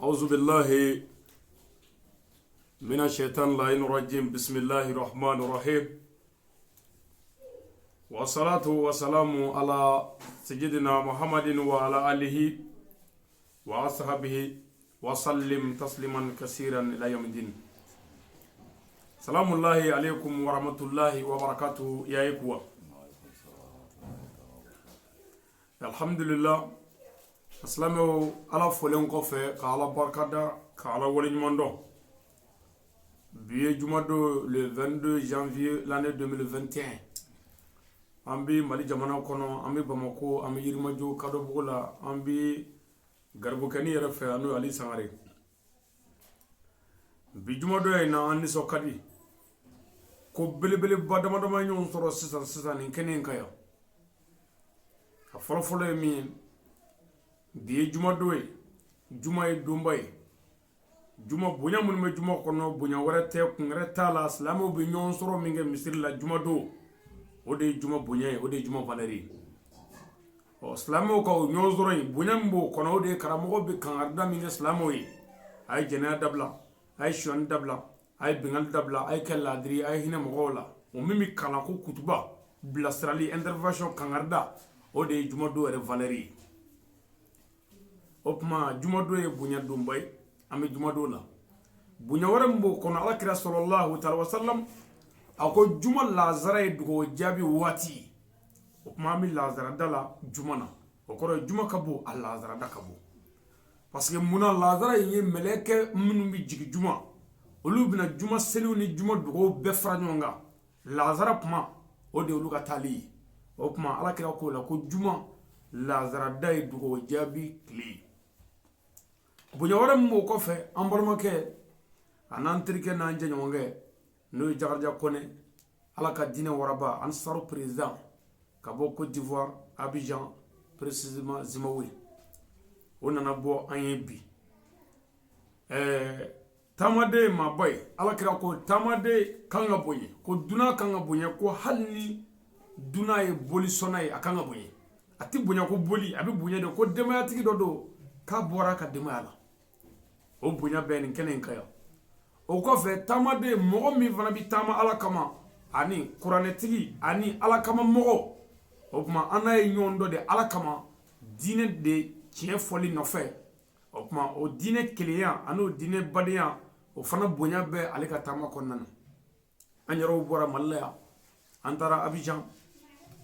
أعوذ بالله من الشيطان اللعين الرجيم. بسم الله الرحمن الرحيم، والصلاة والسلام على سيدنا محمد وعلى آله وأصحابه وسلم تسليما كثيرا إلى يوم الدين. سلام الله عليكم ورحمة الله وبركاته يا إخوة. الحمد لله. Silamɛw, Ala folen kɔfɛ ka Ala barikada, ka Ala waleɲuman dɔn, bi ye jumadon, le 22 janvier l'année 2021. An bɛ Mali jamana kɔnɔ, an bɛ Bamako, an bɛ Yirimajɔ Kadɔbugu la, an bɛ garibukɛni yɛrɛ fɛ, n'o ye Ali Sangare. Bi jumadon in na, an nisɔn ka di ko belebeleba dama dama ɲɔgɔn sɔrɔ sisan sisan nin kɛnɛ in kan yan. A fɔlɔfɔlɔ ye min ye, bi ye jumadon ye. Juma ye donba ye. Juma bonya minnu bɛ juma kɔnɔ, bonya wɛrɛ tɛ, kun wɛrɛ t'a la. Silamɛw bɛ ɲɔgɔn sɔrɔ min kɛ misiri la jumadon, o de ye juma bonya ye, o de ye juma valeur ye. Ɔ, silamɛw ka o ɲɔgɔn sɔrɔ in, bonya min b'o kɔnɔ, o de ye karamɔgɔ bɛ kankarida min kɛ silamɛw ye: a ye jɛnɛya dabila, a ye sonyani dabila, a ye binkanni dabila, a ye kɛ laadiri, a ye hinɛ mɔgɔw la. O min bɛ kalan ko kutuba, bilasirali, intervention, kankarida, o de ye jumadon yɛrɛ valeur ye. O tuma, jumadon ye bonya donba ye. An bɛ jumadon la. Bonya wɛrɛ min b'o kɔnɔ, Ala kira sallallahu taala wasalam a ko juma lazara ye dugawu jaabi waati ye. O tuma, an bɛ lazarada la juma na. O kɔrɔ ye juma ka bon, a lazarada ka bon, parce que munna? Lazara in ye mɛlɛkɛ minnu bɛ jigin juma, olu bɛna juma seliw ni juma dugawu bɛɛ fara ɲɔgɔn kan. Lazara kuma, o de ye olu ka taali ye. O tuma, Ala kira k'o la ko juma lazarada ye dugawu jaabi tile ye. Bonya wɛrɛ min b'o kɔfɛ, an balimakɛ, a n'an terikɛ, n'an jɛɲɔgɔnkɛ, n'o ye Jakarija Kɔnɛ, Ala ka diinɛ waraba, Ansaru président, ka bɔ Côte d'Ivoire, Abidjan, précisément Zimawe, o nana bɔ an ye bi. Taamaden ye maaba ye. Ala kira ko taamaden kan ka bonya, ko dunan kan ka bonya, ko hali ni dunan ye bolisɔnna ye, a kan ka bonya. A tɛ bonya ko boli, a bɛ bonya de ko denbayatigi dɔ don k'a bɔra a ka denbaya la. O bonya bɛɛ nin kɛnɛ in ka yan. O kɔfɛ, taamaden, mɔgɔ min fana bɛ taama Ala kama, ani kuranɛtigi, ani Ala kama mɔgɔ, o tuma an n'a ye ɲɔgɔn dɔ de Ala kama, diinɛ de tiɲɛ fɔli nɔfɛ. O tuma, o diinɛ kelenya ani o diinɛ badenya, o fana bonya bɛ ale ka taama kɔnɔna na. An yɛrɛw bɔra Mali la yan, an taara Abidjan.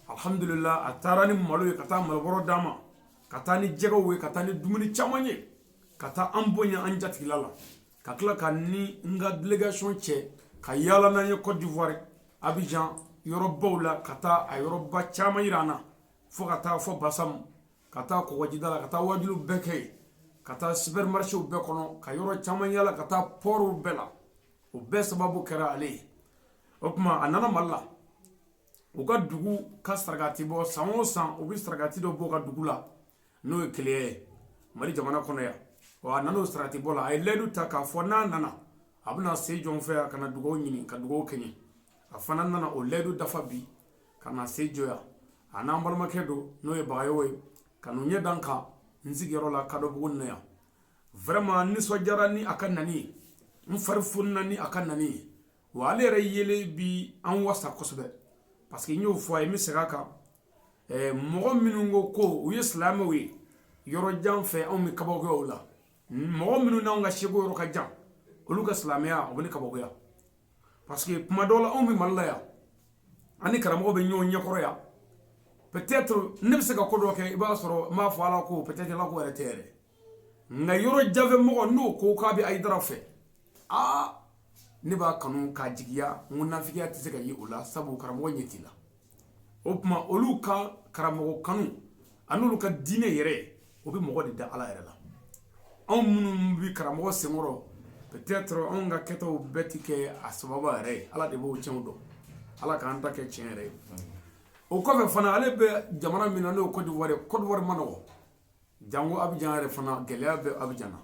Alhamdulillah, a taara ni malo ye, ka taa malobɔrɔ d'a ma, ka taa ni jɛgɛw ye, ka taa ni dumuni caman ye, ka taa an bonya an jatigila la, ka tila ka ni n ka délégation cɛ ka yaala n'an ye Côte d'Ivoire, Abidjan yɔrɔbaw la, ka taa a yɔrɔba caman yira an na, fo ka taa fɔ Basamu, ka taa kɔgɔjida la, ka taa wajuliw bɛɛ kɛ yen, ka taa supermarchéw bɛɛ kɔnɔ, ka yɔrɔ caman yala, ka taa portw bɛɛ la. O bɛɛ sababu kɛra ale ye. O tuma, a nana Mali la, u ka dugu ka sarakati bɔ. San o san, u bɛ sarakati dɔ bɔ u ka dugu la, n'o ye keleya ye Mali jamana kɔnɔ yan. Wa a nana o sarakati bɔ la, a ye layidu ta k'a fɔ n'a nana, a bɛna se jɔ n fɛ yan ka na dugawu ɲini, ka dugawu kɛ n ye. A fana nana o layidu dafa bi, ka na se jɔ yan. A n'an balimakɛ don, n'o ye Bagayogo ye, ka n'u ɲɛ dan kan n sigiyɔrɔ la Kadɔbugu na yan. Vraiment, nisɔndiyara ni a ka nani ye, n fari fonina ni a ka nani ye. Wa ale yɛrɛ yelen bi an wasa kosɛbɛ, parce que n y'o fɔ a ye, n bɛ segin a kan. Mɔgɔ minnu ko u ye silamɛw ye yɔrɔ jan fɛ, anw bɛ kabakoya o la. Mɔgɔ minnu n'anw ka seko yɔrɔ ka jan, olu ka silamɛya, o bɛ ne kabakoya, parce que kuma dɔw la, anw bɛ Mali la yan, an ni karamɔgɔ bɛ ɲɔgɔn ɲɛkɔrɔ yan. Peut-être ne bɛ se ka ko dɔ kɛ, i b'a sɔrɔ n b'a fɔ Ala ko peut-être Ala ko yɛrɛ tɛ yɛrɛ. Nka yɔrɔ janfɛ mɔgɔ, n'o ko k'a bɛ Ayidara fɛ, aa, ne b'a kanu k'a jigiya n ko nafigiya tɛ se ka ye o la, sabu karamɔgɔ ɲɛ t'i la. O tuma, olu ka karamɔgɔ kanu ani olu ka diinɛ yɛrɛ, o bɛ mɔgɔ de da Ala yɛrɛ la. Anw minnu bɛ karamɔgɔ senkɔrɔ, peut-être anw ka kɛtaw bɛɛ ti kɛ a sababu yɛrɛ ye. Ala de b'o tiɲɛw dɔn. Ala k'an ta kɛ tiɲɛ yɛrɛ ye. O kɔfɛ fana, ale bɛ jamana min na, n'o ye Côte d'Ivoire ye, Côte d'Ivoire ma nɔgɔ, jango Abidjan yɛrɛ fana, gɛlɛya bɛ Abidjan na.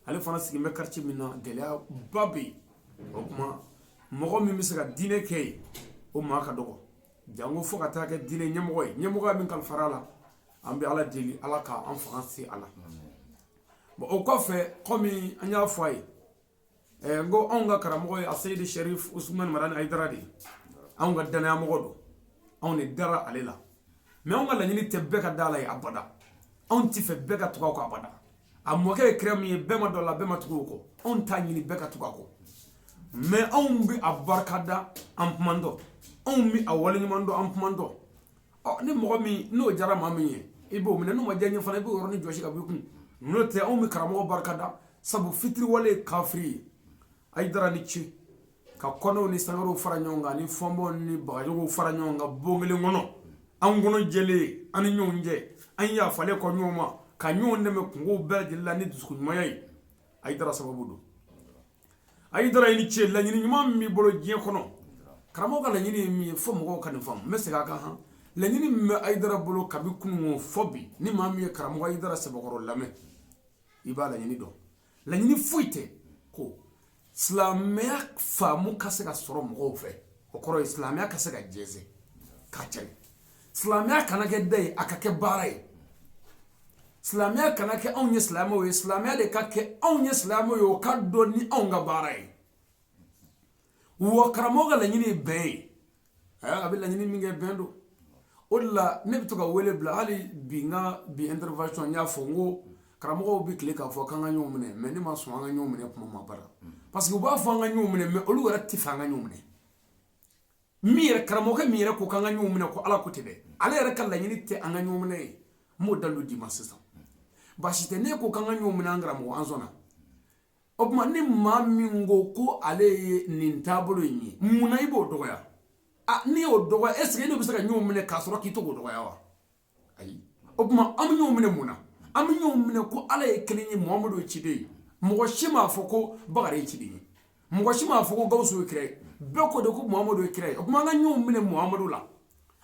Ale fana sigilen bɛ quartier min na, gɛlɛya ba bɛ yen. O tuma, mɔgɔ min bɛ se ka diinɛ kɛ yen, o maa ka dɔgɔ, jango fo ka taa kɛ diinɛ ɲɛmɔgɔ ye. Ɲɛmɔgɔya min kalifara la, an bɛ Ala deli, Ala k'an fanga se a la. Bon, o kɔfɛ, komi an y'a fɔ a ye, n ko anw ka karamɔgɔ ye Aseyidi Sherif Usumani Madani Hayidara de ye. Anw ka danayamɔgɔ don, anw de dara ale la. Mais anw ka laɲini tɛ bɛɛ ka da la ye abada. Anw ti fɛ bɛɛ ka tugu a kɔ abada. A mɔkɛ ye kira min ye, bɛɛ ma dɔ la, bɛɛ ma tugu o kɔ. Anw t'a ɲini bɛɛ ka tugu a kɔ, mais anw bɛ a barika da an kumantɔ, anw bɛ a waleɲuman dɔn an kumantɔ. Ɔ, ni mɔgɔ min n'o diyara maa min ye, i b'o minɛ. N'o ma diya n ye fana, i b'o yɔrɔnin jɔsi ka bɔ i kun. N'o tɛ, anw bɛ karamɔgɔ barika da, sabu fitiriwale ye kafiri ye. Hayidara ni ce ka kɔnɛw ni sangarew fara ɲɔgɔn kan, ni fɔnbɔw ni bagajogow fara ɲɔgɔn kan bon kelen kɔnɔ, an kɔnɔ jɛlen, an ni ɲɔgɔn cɛ, an yafalen kɔ ɲɔgɔn ma, ka ɲɔgɔn dɛmɛ kungow bɛɛ lajɛlen la ni dusukun ɲumanya ye. Hayidara sababu don. Hayidara, i ni ce. Laɲini ɲuman min b'i bolo diɲɛ kɔnɔ, karamɔgɔ ka laɲini ye min ye, fo mɔgɔw ka nin faamu. N bɛ segin a kan han. Laɲini min bɛ Hayidara bolo kabi kunun fɔ bi, ni maa min ye karamɔgɔ Hayidara sɛbɛkɔrɔ lamɛn, i b'a laɲini dɔn. Laɲini foyi tɛ ko silamɛya faamu ka se ka sɔrɔ mɔgɔw fɛ. O kɔrɔ ye silamɛya ka se ka jɛnsɛn k'a cari, silamɛya kana kɛ da ye, a ka kɛ baara ye. Silamɛya kana kɛ anw ye silamɛw ye, silamɛya de ka kɛ anw ye silamɛw ye, o ka dɔn ni anw ka baara ye. Wa karamɔgɔ ka laɲini ye bɛn ye. A bɛ laɲini min kɛ, bɛn don. O de la ne bɛ to ka wele bila. Hali bi, n ka bi intervention, n y'a fɔ n ko karamɔgɔw bɛ tile k'a fɔ k'an ka ɲɔgɔn minɛ, mais ne ma sɔn an ka ɲɔgɔn minɛ kuma ma bara, parce que u b'a fɔ an ka ɲɔgɔn minɛ, mais olu yɛrɛ tɛ fɛ an ka ɲɔgɔn minɛ. Min yɛrɛ, karamɔgɔkɛ min yɛrɛ ko k'an ka ɲɔgɔn minɛ, ko Ala ko ten dɛ, ale yɛrɛ ka laɲini tɛ an ka ɲɔgɔn minɛ ye. N b'o dalilu d'i ma sisan. Baasi tɛ, ne ko k'an ka ɲɔgɔn minɛ, an karamɔgɔ, an sɔnna. O tuma, ni maa min ko ko ale ye nin taabolo in ye, munna i b'o dɔgɔya? A n'i y'o dɔgɔya, est ce que e n'o bɛ se ka ɲɔgɔn minɛ k'a sɔrɔ k'i to k'o dɔgɔya wa? Ayi. O tuma, an bɛ ɲɔgɔn minɛ mun na? An bɛ ɲɔgɔn minɛ ko Ala ye kelen ye, Muhamadu ye ciden ye. Mɔgɔ si m'a fɔ ko Bakari ye ciden ye, mɔgɔ si m'a fɔ ko Gawusu ye kira ye. Bɛɛ ko de ko Muhamadu ye kira ye. O tuma, an ka ɲɔgɔn minɛ Muhamadu la,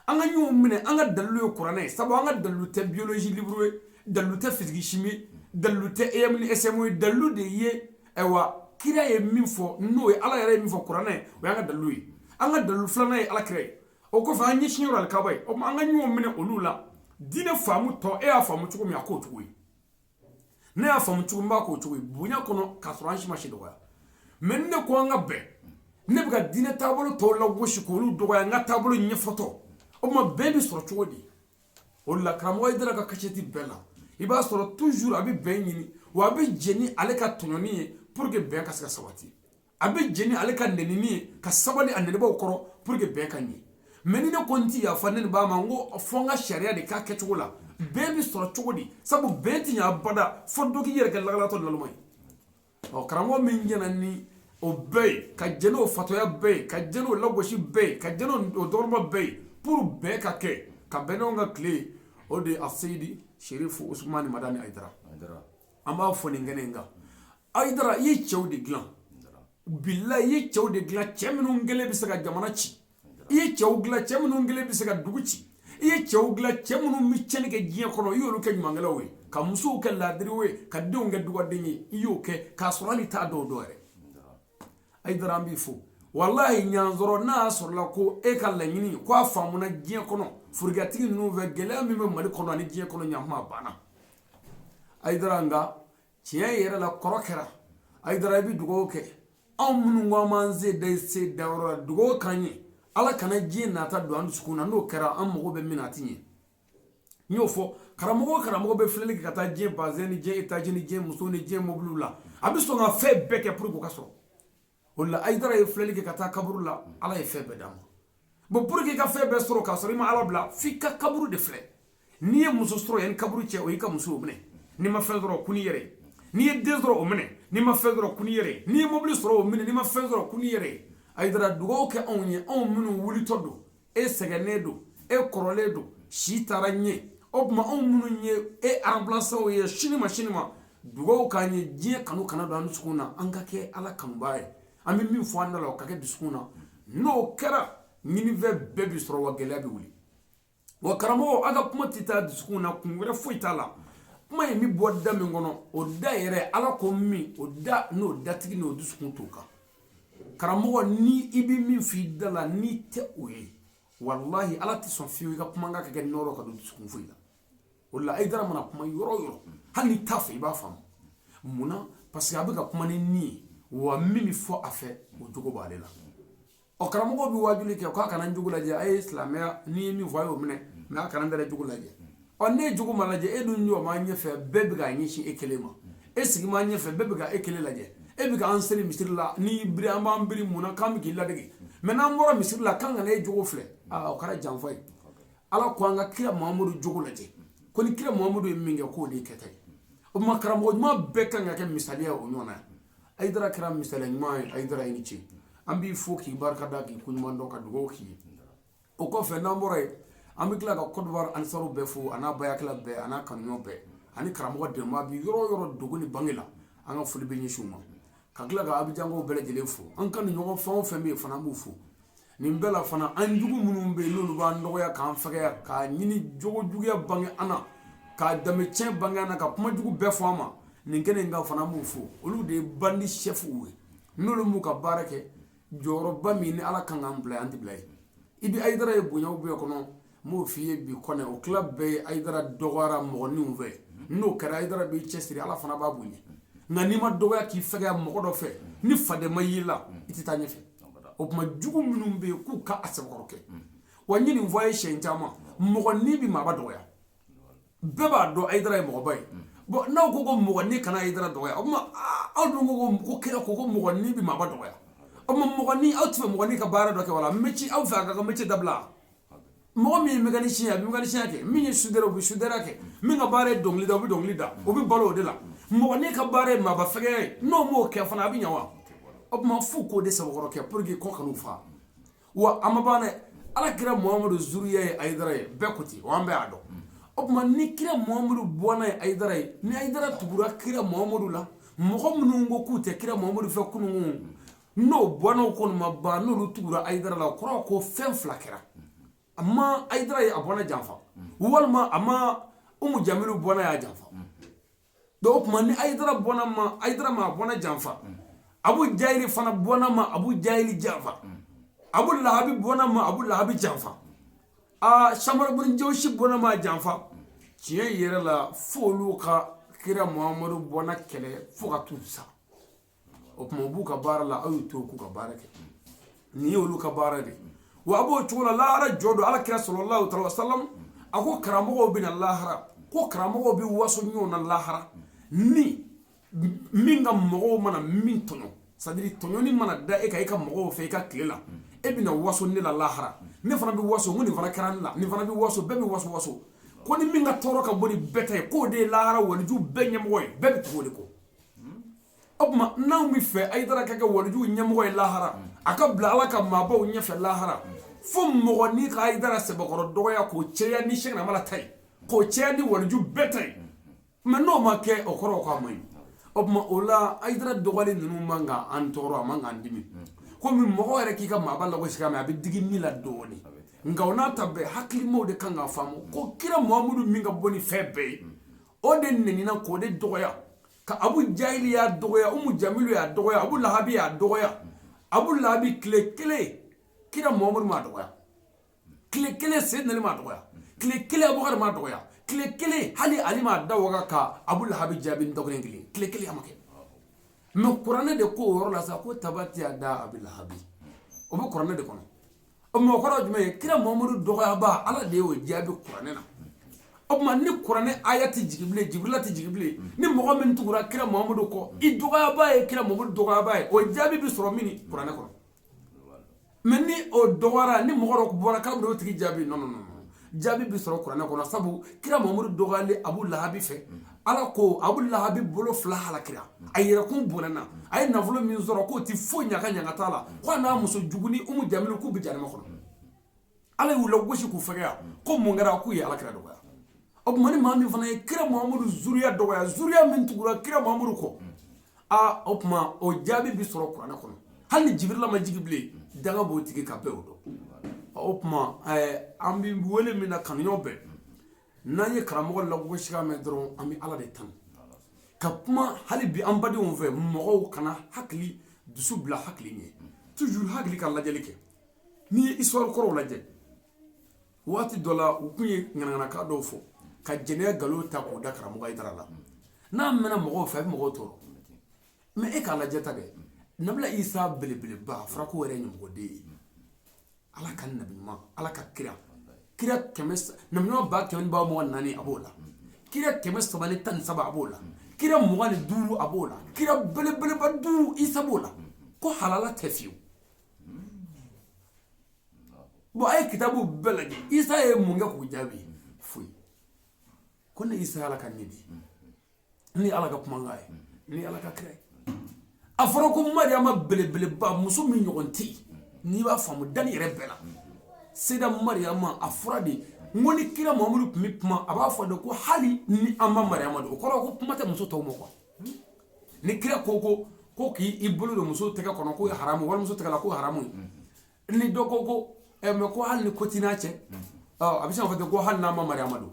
an ka ɲɔgɔn minɛ. An ka dalilu ye kuranɛ ye, sabu an ka dalilu tɛ biologie libre ye, dalilu tɛ physique chimie, dalilu tɛ EM ni SM ye. Dalilu de ye, ayiwa, kira ye min fɔ, n'o ye Ala yɛrɛ ye min fɔ kuranɛ, o y'an ka dalilu ye. An ka dalilu filanan ye Ala kira ye. O kɔfɛ, an ɲɛsin yɔrɔ alikaba ye. O tuma, an ka ɲɔgɔn minɛ olu la. Diinɛ faamu tɔ, e y'a faamu cogo min, a k'o cogo ye. Ne y'a faamu cogo min, b'a k'o cogo ye bonya kɔnɔ, k'a sɔrɔ an si ma si dɔgɔya. Mais ni ne ko an ka bɛn, ne bɛ ka diinɛ taabolo tɔw lagosi k'olu dɔgɔya, n ka taabolo ɲɛfɔtɔ. O tuma, bɛn bɛ sɔrɔ cogo di? O de la, karamɔgɔ Hayidara ka kasɛti bɛɛ la, i b'a sɔrɔ toujours a bɛ bɛn ɲini, wa a bɛ jɛn ni ale ka tɔɲɔni ye pour que bɛn ka se ka sabati. A bɛ jɛn ni ale ka nɛnini ye, ka sabali a nɛnibaw kɔrɔ pour que bɛn ka ɲɛ. Mais ni ne ko n ti yafa ne nin b'a ma, n ko fo n ka sariya de k'a kɛcogo la, bɛn bɛ sɔrɔ cogo di? Sabu bɛn ti ɲɛ abada fo dɔ k'i yɛrɛ kɛ lakalatɔ naloma ye. Ɔ, karamɔgɔ min jɛna ni o bɛɛ ye, ka jɛn n'o fatɔya bɛɛ ye, ka jɛn n'o lagosi bɛɛ ye, ka jɛn n'o dɔgɔma bɛɛ ye pour bɛn ka kɛ, ka bɛn n'anw ka tile ye, o de ye Aseyidi Sherifu Usumani Madani Hayidara. An b'a fɔ nin kɛnɛ in kan, Hayidara, i ye cɛw de dilan. Bilahi, i ye cɛw de dilan, cɛ minnu kelen bɛ se ka jamana ci. I ye cɛw dilan, cɛ minnu kelen bɛ se ka dugu ci. I ye cɛw dilan, cɛ minnu bɛ tiɲɛni kɛ diɲɛ kɔnɔ, i y'olu kɛ ɲumankɛlaw ye, ka musow kɛ laadiriw ye, ka denw kɛ dugaden ye. I y'o kɛ k'a sɔrɔ hali t'a dɔw dɔn yɛrɛ. Hayidara, an b'i fo. Walahi, ɲansɔrɔ n'a y'a sɔrɔla ko e ka laɲini ko a faamuna diɲɛ kɔnɔ, forokiyatigi ninnu fɛ, gɛlɛya min bɛ Mali kɔnɔ ani diɲɛ kɔnɔ, ɲakuma banna. Hayidara, nka tiɲɛ yɛrɛ la, kɔrɔ kɛra. Hayidara, i bɛ dugawu kɛ anw minnu ko an b'an se da i se dayɔrɔ la, dugawu k'an ye, Ala kana diɲɛ nata don an dusukun na. N'o kɛra, an mago bɛ min na, a ti ɲɛ. N y'o fɔ, karamɔgɔ o karamɔgɔ bɛ filɛli kɛ ka taa diɲɛ bazɛn ni diɲɛ étage ni diɲɛ muso ni diɲɛ mobiliw la, a bɛ sɔn ka fɛn bɛɛ kɛ pour que o ka sɔrɔ. O la, Hayidara ye filɛli kɛ ka taa kaburu la, Ala ye fɛn bɛɛ d'a ma. Bon, pour que i ka fɛn bɛɛ sɔrɔ k'a sɔrɔ i ma Ala bila, f'i ka kaburu de filɛ. N'i ye muso sɔrɔ yanni kaburu cɛ, o y'i ka muso, o minɛ. N'i ma fɛn sɔrɔ, kun n'i yɛrɛ ye. N'i ye den sɔrɔ, o minɛ. N'i ma fɛn sɔrɔ, kun n'i yɛrɛ ye. N'i ye mobili sɔrɔ, o minɛ. N'i ma fɛn sɔrɔ, kun n'i yɛrɛ ye. Hayidara, dugawu kɛ anw ye, anw minnu wulitɔ don, e sɛgɛnnen don, e kɔrɔlen don, si taara ɲɛ. O tuma, anw minnu ye e remplaçants ye sini ma, sini ma, dugawu k'an ye, diɲɛ kanu kana don an dusukun na, an ka kɛ Ala kanubaa ye. An bɛ min fɔ an da la, o ka kɛ dusukun na. N'o kɛra, ɲinifɛn bɛɛ bi sɔrɔ, wa gɛlɛya bɛ wuli. Wa karamɔgɔ, aw ka kuma tɛ taa dusukun na, kun wɛrɛ foyi t'a la. Kuma in bɛ bɔ da min kɔnɔ, o da yɛrɛ, Ala ko min, o da n'o datigi n'o dusukun t'o kan. Karamɔgɔ, ni i bɛ min f'i da la, n'i tɛ o ye, walahi, Ala tɛ sɔn fiyewu i ka kumakan ka kɛ nɔrɔ ka don dusukun foyi la. O la, Hayidara mana kuma yɔrɔ o yɔrɔ, hali n'i t'a fɛ, i b'a faamu. Mun na? Parce que a bɛ ka kuma ni nin ye, wa min bɛ fɔ a fɛ, o jogo b'ale la. Ɔ, karamɔgɔ bɛ wajuli kɛ k'a kana jogo lajɛ. A ye silamɛya, n'i ye min fɔ, a y'o minɛ, mais a kana n tɛrɛ jogo lajɛ. Ɔ, ne ye jogo ma lajɛ, e dun jɔ m'an ɲɛfɛ, bɛɛ bɛ k'a ɲɛsin e kelen ma. E sigi m'an ɲɛfɛ, bɛɛ bɛ ka e kelen lajɛ. E bɛ k'an seli misiri la, n'i y'i biri, an b'an biri. Mun na k'an bɛ k'i ladege? Mais n'an bɔra misiri la, k'an kana e jogo filɛ, aa, o kɛra janfa ye. Ala ko an ka kira Muhamadu jogo lajɛ, ko ni kira Muhamadu ye min kɛ, k'o de ye kɛta ye. O tuma, karamɔgɔ ɲuman bɛɛ kan ka kɛ misaliya o ɲɔgɔn na. Ayidara kɛra misaliya ɲuman ye. Ayidara, i ni ce. An b'i fo k'i barika da, k'i koɲuman dɔn, ka dugawu k'i ye. O kɔfɛ, n'an bɔra yen, an bɛ tila ka Côte d'Ivoire ansaru bɛɛ fo, a n'a bayakɛla bɛɛ, a n'a kanuɲɔgɔn bɛɛ, ani karamɔgɔ dɛmɛba bi yɔrɔ o yɔrɔ, dogo ni bange la, an ka foli bɛ ɲɛsin u ma. Ka tila ka Abijankaw bɛɛ lajɛlen fo, an ka nin ɲɔgɔn fɛn o fɛn bɛ yen fana, an b'u fo. Nin bɛɛ la fana, an jugu minnu bɛ yen, n'olu b'an dɔgɔya, k'an fɛgɛya, k'a ɲini jogo juguya bange an na, k'a danbe tiɲɛ bange an na, ka kuma jugu bɛɛ fɔ an ma nin kɛnɛ in kan fana, an b'u fo. Olu de ye bandit chefw ye. N'olu m'u ka baara kɛ, jɔyɔrɔba min ni Ala kan k'an bila, an tɛ bila yen. I bɛ Ayidara ye bonyaw bɛɛ kɔnɔ, n b'o f'i ye bi kɔnɛ, o tila bɛɛ ye Ayidara dɔgɔyara mɔgɔninw fɛ. N'o kɛra, Ayidara b'i cɛsiri, Ala fana b'a bonya. Nka n'i ma dɔgɔya k'i fɛgɛya mɔgɔ dɔ fɛ, ni faden ma y'i la, i tɛ taa ɲɛfɛ. O tuma, jugu minnu bɛ yen, k'u ka a sɛbɛkɔrɔ kɛ. Wa n ye nin fɔ a ye siɲɛ caman, mɔgɔ ni bɛ maaba dɔgɔya. Bɛɛ b'a dɔn Ayidara ye mɔgɔba ye. Bon, n'aw ko ko mɔgɔ ni kana Ayidara dɔgɔya, o tuma aw dun ko kira ko mɔgɔ ni bɛ maaba dɔgɔya. O tuma, mɔgɔ ni aw tɛ fɛ mɔgɔ ni ka baara dɔ kɛ, wala métier, aw fɛ a ka métier dabila. Mɔgɔ min ye mécanicien ye, a bɛ mécanicien kɛ. Min ye soudeur, o bɛ soudeur kɛ. Min ka baara ye dɔnkili da, o bɛ dɔnkili da, o bɛ balo o de la. Mɔgɔ ni ka baara ye maaba fɛgɛya ye, n'o m'o kɛ fana, a bɛ ɲɛ wa? O tuma, f'u k'o de sɛbɛkɔrɔ kɛ pour que kɔ kan'u faga. Wa a ma ban dɛ, Ala kira Muhamadu zuriya ye Ayidara ye, bɛɛ ko ten wa, an bɛɛ y'a dɔn. O tuma, ni kira Muhamadu bɔnna ye Ayidara ye, ni Ayidara tugura kira Muhamadu la, mɔgɔ minnu ko k'u tɛ kira Muhamadu fɛ kunun, n'o bɔnnaw kɔni ma ban, n'olu tugura Ayidara la, o kɔrɔ ko fɛn fila kɛra: a ma Ayidara ye a bɔnna janfa, walima a ma Umu Jamilu bɔnna y'a janfa. Donc o tuma, ni Ayidara bɔnna ma, Ayidara ma a bɔnna janfa, Abu Jahili fana bɔnna ma Abu Jahili janfa, Abu Lahabi bɔnna ma Abu Lahabi janfa, aa, Samara bun Jawusi bɔnna ma janfa. Tiɲɛ yɛrɛ la, f'olu ka kira Muhamadu bɔnna kɛlɛ fo ka t'u sa. O tuma, u b'u ka baara la, aw y'u to k'u ka baara kɛ. Nin ye olu ka baara de. Wa a b'o cogo la, lahara jɔ don, Ala kira sallallahu alaihi wasallam a ko karamɔgɔw bɛ na lahara, ko karamɔgɔw bɛ waso ɲɔgɔn na lahara ni min ka mɔgɔw mana min tɔɲɔ, c'est à dire tɔɲɔni mana da e kan e ka mɔgɔw fɛ i ka tile la, e bɛna waso ne la lahara, ne fana bɛ waso, n ko nin fana kɛra ne la, nin fana bɛ waso, bɛɛ bɛ waso waso, ko ni min ka tɔɔrɔ ka bɔ ni bɛɛ ta ye, k'o de ye lahara waliju bɛɛ ɲɛmɔgɔ ye, bɛɛ bɛ tugu o de kɔ. O tuma, n'anw bɛ fɛ Ayidara ka kɛ waliju ɲɛmɔgɔ ye lahara, a ka bila Ala ka maabaw ɲɛfɛ lahara, fo mɔgɔ n'i ka Ayidara sɛbɛkɔrɔ dɔgɔya k'o cɛya ni Sɛki Namala ta ye, k'o cɛya ni waliju bɛɛ ta ye. Mais n'o ma kɛ, o kɔrɔ k'a man ɲi. O tuma, o la, Ayidara dɔgɔyali ninnu man ka an tɔɔrɔ, a man k'an dimi, komi mɔgɔ yɛrɛ k'i ka maaba lagosi ka mɛn, a bɛ digi min la dɔɔnin. Nka o n'a ta bɛɛ, hakilimaw de kan k'a faamu ko kira Muhamadu min ka bɔ ni fɛn bɛɛ ye, o de nɛnina k'o de dɔgɔya, ka Abu Jahili y'a dɔgɔya, Umu Jamilu y'a dɔgɔya, Abu Lahabi y'a dɔgɔya. Abu Lahabi, tile kelen kira Muhamadu m'a dɔgɔya, tile kelen Seydina Ali m'a dɔgɔya, tile kelen Abubakar m'a dɔgɔya, tile kelen hali Ali m'a da waga ka Abu Lahabi jaabi ni dɔgɔnin kelen, tile kelen a ma kɛ. Mais kuranɛ de ko o yɔrɔ la sa ko tabati yada Abi Lahabi, o bɛ kuranɛ de kɔnɔ. O mɔgɔ kɔrɔ jumɛn ye? Kira Muhamadu dɔgɔyaba, Ala de y'o jaabi kuranɛ na. O tuma, ni kuranɛ aya tɛ jigin bilen, Jibirila tɛ jigin bilen, ni mɔgɔ min tugura kira Muhamadu kɔ, i dɔgɔyaba ye kira Muhamadu dɔgɔyaba ye, o jaabi bɛ sɔrɔ min kuranɛ kɔnɔ. Mais ni o dɔgɔyara, ni mɔgɔ dɔ bɔra k'a bɛ o tigi jaabi, non, non, non, jaabi bɛ sɔrɔ kuranɛ kɔnɔ, sabu kira Muhamadu dɔgɔyalen Abu Lahabi fɛ, Ala ko Abu Lahabi bolo fila halakira, a yɛrɛkun bɔnɛna, a ye nafolo min sɔrɔ k'o ti foyi ɲaga ɲaga t'a la, ko a n'a muso jugu ni Umu Jamilu k'u bɛ jahanama kɔnɔ. Ala y'u lagosi k'u fɛgɛya, ko mun kɛra? K'u ye Ala kira dɔgɔya. O tuma, ni maa min fana ye kira Muhamadu zuriya dɔgɔya, zuriya min tugura kira Muhamadu kɔ, aa, o tuma o jaabi bɛ sɔrɔ kuranɛ kɔnɔ. Hali ni Jibirila ma jigin bilen, danga b'o tigi ka bɛɛ o dɔn. O tuma, an bɛ wele min na kanuɲɔgɔn bɛɛ, n'an ye karamɔgɔ lagosi mɛn dɔrɔn, an bɛ Ala de tanu ka kuma. Hali bi, an badenw fɛ, mɔgɔw kana hakili dusu bila hakili ɲɛ, toujours hakili ka lajɛli kɛ. N'i ye histoire kɔrɔw lajɛ, waati dɔ la, u tun ye ŋanaŋanakan dɔw fɔ ka jɛnɛya nkalon ta k'o da karamɔgɔ Ayidara la. N'a mɛnna mɔgɔw fɛ, a bɛ mɔgɔw tɔɔrɔ. Mais e k'a lajɛ ta kɛ, Nabila Isa belebeleba, a fɔra ko yɛrɛ ye ɲɛmɔgɔden ye. Ala ka nabi ɲuman, Ala ka kira, kira kɛmɛ, nabi ɲuman 1240, a b'o la. Kira 313, a b'o la. Kira 25, a b'o la. Kira belebeleba duuru, Isa b'o la. Ko halala tɛ fiyewu. Bon, a ye kitabu bɛɛ lajɛ, Isa ye mun kɛ k'u jaabi? Foyi. Ko ne Isa, Ala ka ne di ni Ala ka kumakan ye, ni Ala ka kira ye. A fɔra ko Mariyama belebeleba, muso min ɲɔgɔn tɛ yen, n'i b'a faamu dani yɛrɛ bɛɛ la, Seyida Mariyama, a fɔra de n ko ni kira Muhamadu tun bɛ kuma, a b'a fɔ de ko hali ni an ma Mariyama don, o kɔrɔ ko kuma tɛ muso tɔw ma quoi. Ni kira ko k'i bolo don muso tɛgɛ kɔnɔ, k'o ye haramu, walimuso tɛgɛ la, k'o ye haramu ye. Ni dɔ ko ɛ mais ko hali ni ko t'i n'a cɛ, a bɛ se k'a fɔ ten ko hali n'an ma Mariyama don.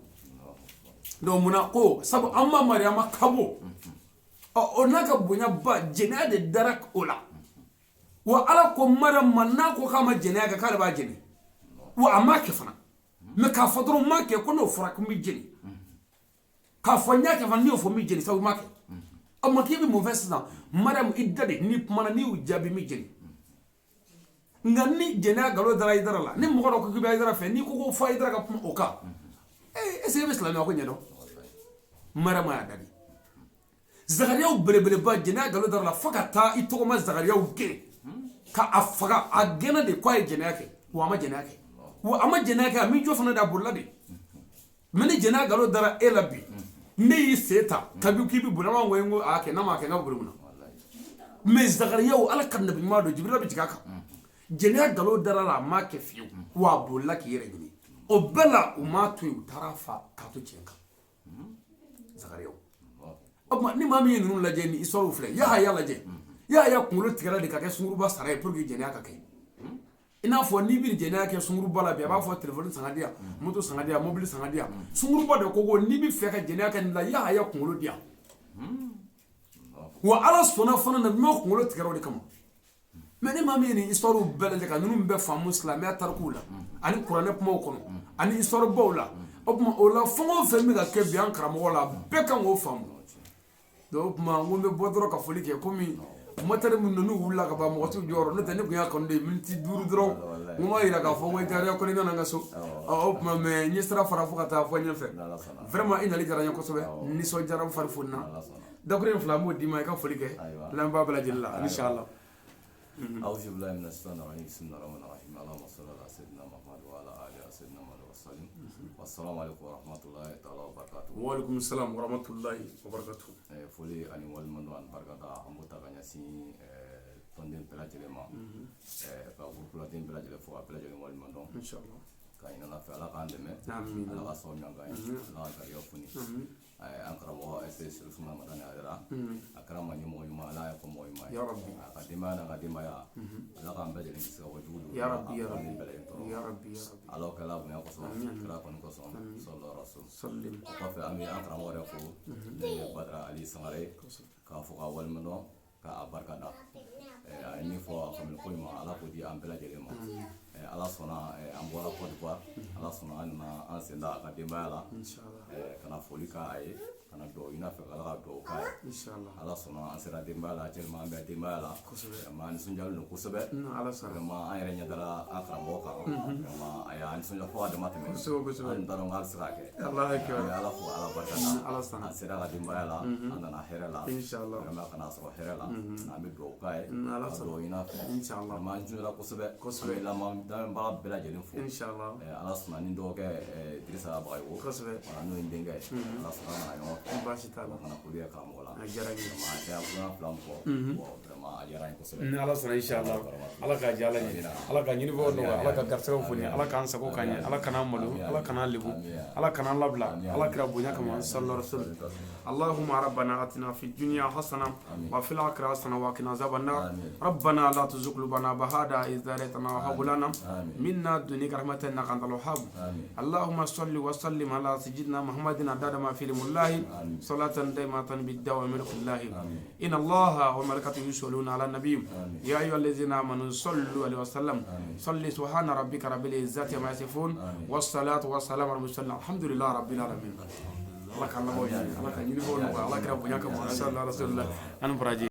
Donc munna ko sabu an ma Mariyama ka bon, ɔ o n'a ka bonya ba, jɛnɛya de dara o la. Wa Ala ko Mariyama ma, n'a ko k'a ma jɛnɛya kɛ, k'ale b'a jɛni. Wa a m'a kɛ fana. Mais k'a fɔ dɔrɔn m'a kɛ, ko n'o fɔra ko n bɛ jɛni. K'a fɔ n y'a kɛ fana, n'i y'o fɔ n bɛ jɛni, sabu n m'a kɛ. A ma k'i bɛ mun fɛ sisan? Mariyamu, i da de, n'i kumana, n'i y'u jaabi, n bɛ jɛni. Nka ni jɛnɛya nkalon dara Hayidara la, ni mɔgɔ dɔ ko k'i bɛ Hayidara fɛ, n'i ko fo Hayidara ka kuma o kan, ee, est ce que e bɛ silamɛya ko ɲɛdɔn? Mariyamu y'a da de. Zakariyaw belebeleba, jɛnɛya nkalon dara la fo ka taa i tɔgɔma Zakariyaw gɛn ka a faga. A gɛnna de k'a ye jɛnɛya kɛ, wa a ma jɛnɛya kɛ, wa a ma jɛnɛya kɛ, a m'i jɔ fana de, a bolila de. Mais ni jɛnɛya nkalon dara e la bi, ne y'i sen ta kabi k'i bɛ boli, an b'a fɔ ko a kɛ, n'a ma kɛ, n ka boli mun na? Mais Zakariyaw, Ala ka nabi ɲuman don, Jibirila bɛ jigin a kan, jɛnɛya nkalon dara la, a m'a kɛ fiyewu, wa a bolila k'i yɛrɛ ɲini. O bɛɛ la, u m'a to yen, u taara fa k'a to tiɲɛ kan. Zakariyaw, o tuma ni maa min ye ninnu lajɛ, ni histoire filɛ, Yahaya lajɛ, Yahaya kunkolo tigɛra de ka kɛ sunkuruba sara ye pour que jɛnɛya ka kɛ. I n'a fɔ n'i bɛ jɛnɛya kɛ sunkuruba la bi, a b'a fɔ telefɔni san ka di yan, moto san ka di yan, mobili san ka di yan. Sunkuruba de ko n'i bɛ fɛ ka jɛnɛya kɛ nin la, Yahaya kunkolo di yan. Wa Ala sɔnna fana na ɲuman, kunkolo tigɛra o de kama. Mais ni maa min ye nin histoire bɛɛ lajɛ, ka ninnu bɛɛ faamu silamɛya tarikuw la ani kuranɛ kumaw kɔnɔ ani histoire baw la, o tuma o la, fɛn o fɛn bɛ ka kɛ bi an karamɔgɔ la, bɛɛ kan k'o faamu. Donc o tuma n ko n bɛ bɔ dɔrɔn ka foli kɛ, komi motari minnu n'u wulila ka ban, mɔgɔ t'u jɔyɔrɔ. N'o tɛ, ne tun y'a kanu de ye miniti 5 dɔrɔn, n ko m'a yira k'a fɔ ko jariya ko ne nana n ka so. O tuma, mais n ye sira fara fo ka taa fɔ ɲɛfɛ. Vraiment, i nali diyara n ye kosɛbɛ, nisɔndiyara, n fari fonina. Dakuruɲɛ fila, n b'o d'i ma, i ka foli kɛ lamɛnbaa bɛɛ lajɛlen la, inshallah. أعوذ بالله من الشيطان الرجيم، بسم الله الرحمن الرحيم، اللهم صل على سيدنا محمد وعلى آله سيدنا محمد وسلم. والسلام عليكم ورحمة الله تعالى وبركاته. Waalaikum salam warahmatullahi wabarakatuh. Foli ani waleɲumandɔn ani barikada, an b'o ta ka ɲɛsin tɔnden bɛɛ lajɛlen ma, ka gurupuladen bɛɛ lajɛlen fo ka bɛɛ lajɛlen waleɲumandɔn. Inshallah. Ka ɲini Ala fɛ, Ala k'an dɛmɛ. Amin. Ala ka sababu ɲuman k'an ye, Ala ka garijɛgɛ foni. An karamɔgɔ ɛsɛ Sirifuna Madani Hayidara, a kɛra ma ɲɛmɔgɔ ɲuman, Ala y'a fɔ mɔgɔ ɲuman ye. Ya Rabbi. A ka denbaya n'a ka denbaya, Ala k'an bɛɛ lajɛlen kisi ka bɔ jugu Ya Rabbi, ya ni Rabbi. bɛɛ lajɛlen tɔɔrɔ. Ya Rabbi, ya Rabbi. Ala kɛla bonya kosɔn, kira kɔni kosɔn, sɔlɔ rasul. Sallim. O kɔfɛ, an bɛ an karamɔgɔ yɛrɛ fo, ne ye Badara Ali Sangare, k'a fɔ ka waleɲumandɔn, k'a barika da. A ye min fɔ a faamuyali ko ɲuman, Ala k'o di an bɛɛ lajɛlen ma. Ala sɔnna, an bɔra Côte d'Ivoire, Ala sɔnna, an nana an sen da a ka denbaya la. Inshallah. Ka na foli k'a ye, ka na dugawu ɲini a fɛ, Ala ka dugawu k'a ye. Inshallah. Ala sɔnna, an sera denbaya la actuellement, an bɛ denbaya la. Vraiment, an nisɔndiyalen don kosɛbɛ. Ala sɔnna. Vraiment, an yɛrɛ ɲɛ dara an karamɔgɔ kan. Vraiment, a y'an nisɔndiya fo ka dama tɛmɛ. Kosɛbɛ, kosɛbɛ. An t'a dɔn k'a bɛ se k'a kɛ. Allahu akbar. An bɛ Ala fo, Ala barika da. Ala sɔnna. An sera ka denbaya la, an nana hɛrɛ la. Inshallah. Vraiment, ka n'a sɔrɔ hɛrɛ la, an bɛ dugawu k'a ye, Ala ka sɔnna. dugawu ɲini a fɛ. Inshallah. Vraiment, an nisɔndiyara kosɛbɛ. Kosɛbɛ. An bɛ lamɛnbaga bɛɛ lajɛlen fo. Inshallah. Ala sɔnna, ni dɔgɔkɛ Dirisa Bagayogo. Kosɛbɛ. Voilà, n'o ye n denkɛ ye. Ala sɔnna, an nana ɲɔgɔn fɛ. Baasi t'a la. Ka na foli kɛ karamɔgɔ la. A diyara n ye. Vraiment, a kɛra kulonkɛ fila min fɔ. Bon, vraiment, a diyara n ye kosɛbɛ. Ni Ala sɔnna, inshallah, Ala k'a diya Ala ye, Ala ka ɲinibagaw nɔgɔya, Ala ka garisɛgɛw foni, Ala k'an sago k'an ɲɛ, Ala kan'an malo, Ala kan'an lebu, Ala kan'an labila, Ala kira bonya kama, sallallahu alaihi wasallam. اللهم ربنا اتنا في الدنيا حسنه وفي الاخره حسنه وقنا عذاب النار. ربنا لا تزغ قلوبنا بعد إذ هديتنا وهب لنا من لدنك رحمة انك انت الوهاب. اللهم صل وسلم على سيدنا محمد عدد ما في علم الله، صلاة دائمة بالدوام ملك الله. إن الله وملائكته يصلون على النبي، يا أيها الذين آمنوا صلوا عليه وسلم صلي. سبحان ربك رب العزة عما يصفون، والصلاة والسلام على المرسلين، الحمد لله رب العالمين. Ala ka laban ɲɛ, Ala ka ɲinibaaw nɔgɔya, Ala kira bonya kama, inshallah rasulillah. Ani baraji.